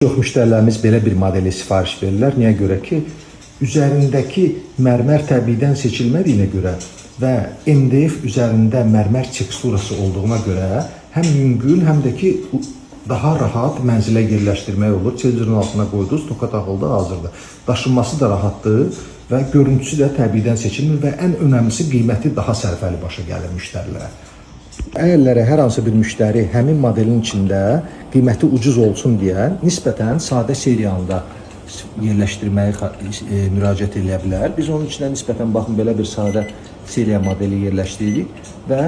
Çox müştərilərimiz belə bir modeli sifariş verirlər. Niyə görə ki, üzərindəki mərmər təbiidən seçilmədiyinə görə və MDF üzərində mərmər teksturası olduğuna görə həm yüngül, həm də ki daha rahat mənzilə yerləşdirmək olur. Televizorun altına qoydunuz, toka taxıldı, hazırdır. Daşınması da rahatdır və görüntüsü də təbiidən seçilmir və ən önəmlisi qiyməti daha sərfəli başa gəlir müştərilərə. Əgərlərə hər hansı bir müştəri həmin modelin içində qiyməti ucuz olsun deyə nisbətən sadə seriyanı da yerləşdirməyi müraciət eləyə bilər. Biz onun içinə nisbətən baxın belə bir sadə seriya modeli yerləşdiririk və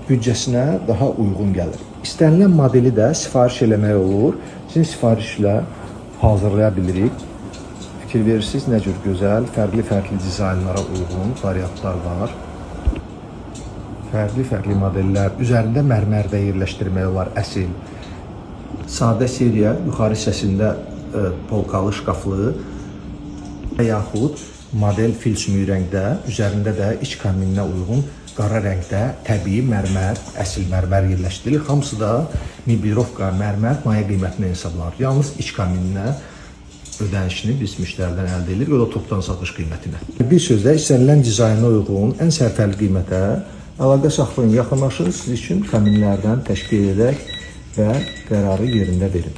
büdcəsinə daha uyğun gəlir. İstənilən modeli də sifariş eləmək olur. Sizin sifarişlə hazırlaya bilirik. Fikir verirsiniz, nə cür gözəl, fərqli-fərqli dizaynlara uyğun variantlar var. Fərqli-fərqli modellər, üzərində mərmər də yerləşdirmək olar əsil. Sadə seriya yuxarı hissəsində polkalı şkaflı və yaxud model fil sümüyü rəngdə, üzərində də iç kamininə uyğun qara rəngdə təbii mərmər, əsil mərmər yerləşdirilir. Hamısı da mebelirovka mərmər mayə qiymətinə hesablanır. Yalnız iç kamininə ödənişini biz müştəridən əldə edirik, o da topdan satış qiymətinə. Bir sözlə istənilən dizayna uyğun, ən sərfəli qiymətə əlaqə saxlayın, yaxınlaşın, siz üçün kaminlərdən təşkil edək və qərarı yerində verin.